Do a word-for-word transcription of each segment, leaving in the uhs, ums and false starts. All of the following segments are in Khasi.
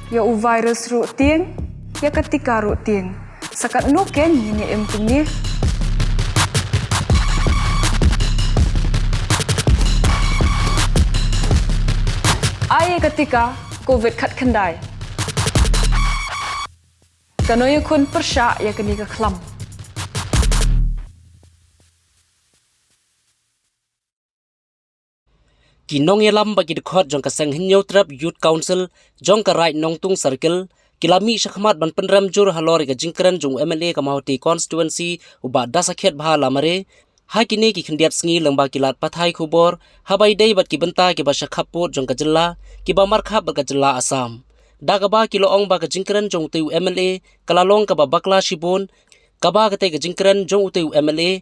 Ïa u virus ruh tieng, ïa ka tika ruh tieng. Sa katno kein ngin ïa im kumne? Ai ïa ka tika Covid khatkhyndai. Kano ïakhun pyrshah ïa kane ka khlam? Ki nongïalam bad ki dkhot jong ka seng Hynñiewtrep Youth Council jong ka Raid Nongtung Circle ki la mih shakhmat ban pynrem jur halor ïa ka jingkren jong u M L A ka Mawhati Constituency u Bah Dasakhiatbha Lamare. Ha kine ki khyndiat sngi lyngba ki lad pathai khubor, haba ïadei bad ki bynta kiba sha khappud jong ka jylla, kiba markhap bad ka jylla Assam. Da kaba ki la ong ba ka jingkren jong utei u M L A ka la long kaba bakla shibun, kaba katei ka jingkren jong utei u M L A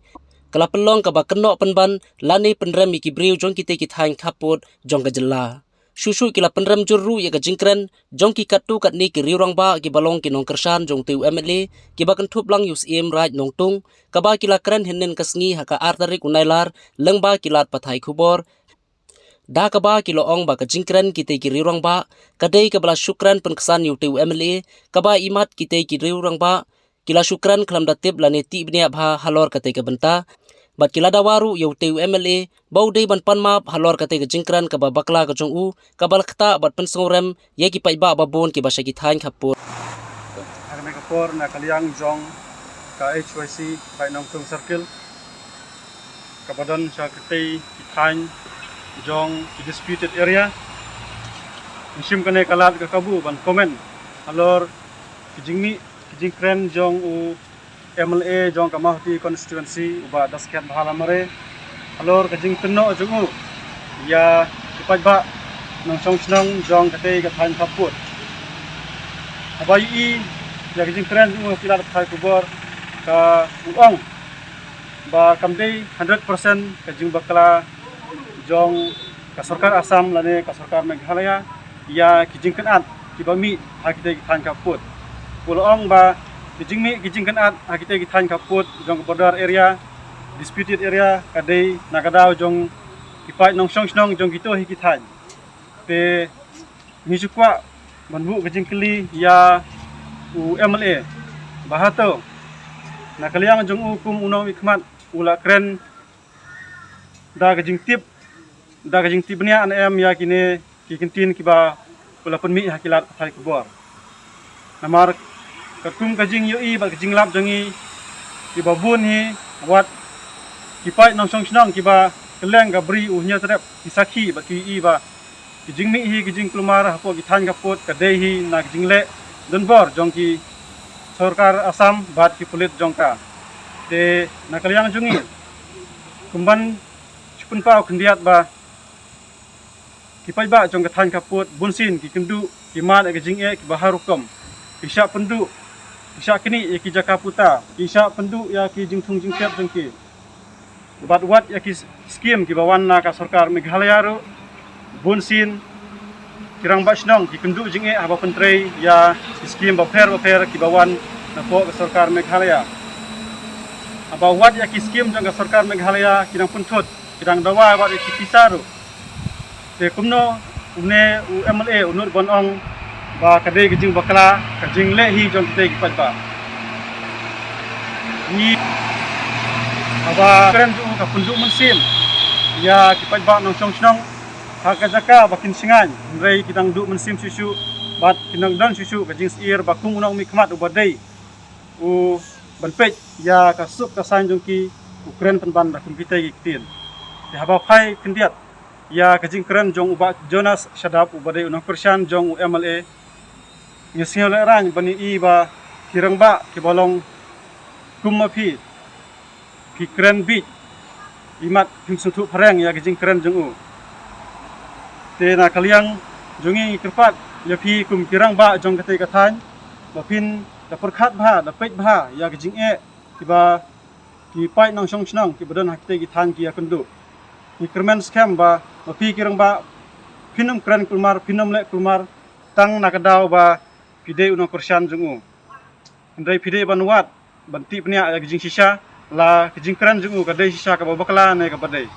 ka la pynlong kaba kynnoh pynban lane pynrem ïa ki briew jong kitei ki thaiñ khappud jong ka jylla. Shuh shuh ki la pynrem jur ruh ïa ka jingkren jong ki katto katne ki riew rangbah kiba long ki nongkyrshan jong utei u M L A kiba kynthup lang ïa u Syiem Raid Nongtung, kaba ki la kren hynnin ka sngi ha ka ar tarik u Nailar lyngba ki lad pathai khubor. Da kaba ki la ong ba ka jingkren kitei ki riew rangbah ka dei kaba la shu kren pynksan ïa utei u M L A, kaba imat kitei ki riew rangbah ki la shu kren khlem da tip lane tip bniah bha halor katei ka bynta. Bad ki la dawa ruh ïa utei u M L A ba u dei ban pan map halor katei ka jingkren kaba bakla ka jong u, kaba la ktah bad pynsngewrem ïa ki paidbah babun kiba sha ki thaiñ khappud. Ha kane ka por na ka liang jong ka H Y C Raid Nongtung Circle kaba don sha katei ki thaiñ jong ki disputed area, ngi shim kane ka lad ka kabu ban comment halor ki jingmih ki jingkren jong u M L A jong ka Mawhati Constituency u Bah Dasakhiatbha Lamare halor ka jingkynnoh jong u ïa ki paidbah nongshong shnong jong katei ka thaiñ khappud. Haba ïohi ïa ka jingkren jong u ha ki lad pathai khubor, ka u ong ba kam dei hundred percent ka jingbakla jong ka sorkar Assam lane ka sorkar Meghalaya ïa ki jingkynad kiba mih ha kitei ki thaiñ khappud. U la ong ba ki jingmih ki jingkynad ha kitei ki thaiñ khappud jong ka border area, disputed area, ka dei na ka daw jong ki paid nongshong shnong jong kito hi ki thaiñ. Te ngi shu kwah ban buh ka jingkylli ïa u M L A ba hato na ka liang jong u kum u nongmihkhmat u la kren da ka jingtip, da ka jingtip bniah ne em ïa kine ki kyntien kiba u la pynmih ha ki lad pathai khubor. Namar katkum ka jingïohi bad ka jinglap jong ngi, kiba bun hi wat ki paid nongshong shnong kiba kylleng ka bri u Hynñiewtrep ki sakhi bad ki ïohi ba ki jingmih hi ki jingkulmar hapoh ki thaiñ khappud ka dei hi na ki jingleh donbor jong ki sorkar Assam bad ki pulit jong ka. Te na ka liang jong ngi kumban shu pynpaw khyndiat ba ki paidbah jong ka thaiñ khappud bunsien ki kynduh ki mad ïa ka jingeh kiba har rukom. Ki shah pynduh, ki shah knieh ïa ki jaka puta, ki shah pynduh ïa ki jingthung jingtep jong ki. Bad wat ïa ki skim kiba wan na ka sorkar Meghalaya ruh bunsien ki rangbah shnong ki kynduh jingeh haba pyntrei ïa ki skim bapher bapher kiba wan napoh ka sorkar Meghalaya. Haba wat ïa ki skim jong ka sorkar Meghalaya ki dang pynthut, ki dang dawa wat ïa ki pisa ruh. Te kumno une u M L A u nud ban ong ba ka dei ka jingbakla ka jingleh hi jong kitei ki paidbah. Ngi haba kren jong u ka pynduh mynsiem ïa ki paidbah nongshong shnong ha ka jaka ba kin shngaiñ, hynrei ki dang duh mynsiem shuh shuh bad ki dang don shuh shuh ka jingsyier ba kum u nongmihkhmat uba dei u ban peit ïa ka suk ka saiñ jong ki u kren pynban da kum kitei ki ktien. Te haba phai khyndiat ïa ka jingkren jong u Bah Jonas Shadap uba dei u nongkyrshan jong u M L A, ngi sngew lehraiñ ban ïohi ba ki rangbah kiba long kum ma phi ki kren bieit, imat phim sngewthuh phareng ïa ka jingkren jong u. Te na ka liang jong ngi ngi kyrpad ïa phi kum ki rangbah jong katei ka thaiñ ba phin da pyrkhat bha, da peit bha ïa ka jingeh kiba ki paid nongshong shnong kiba don ha kitei ki thaiñ ki ïakynduh. Ngi kyrmen skhem ba ma phi ki rangbah phin ym kren kulmar, phin ym leh kulmar tang na ka daw ba phi dei u nongkyrshan jong u. Hynrei phi dei ban wad, ban tip bniah ïa ka jingshisha, la ka jingkren jong u ka dei shisha kaba bakla ne kaba dei.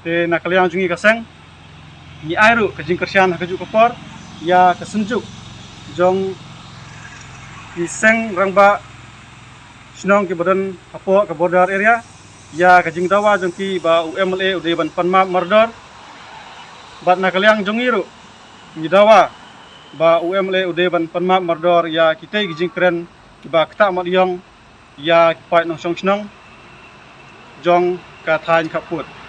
Te na ka liang jong ngi ka seng ngi ai ruh ka jingkyrshan ha kajuh ka por ïa ka Synjuk jong ki seng rangbah shnong kiba don hapoh ka border area ïa ka jingdawa jong ki ba u M L A u dei ban pan map mardor. Bad na ka liang jong ngi ruh ngi dawa ba u M L A u dei ban pan map mardor ïa kitei ki jingkren kiba ktah mat ïong ïa ki paid nongshong shnong jong ka thaiñ Khappud.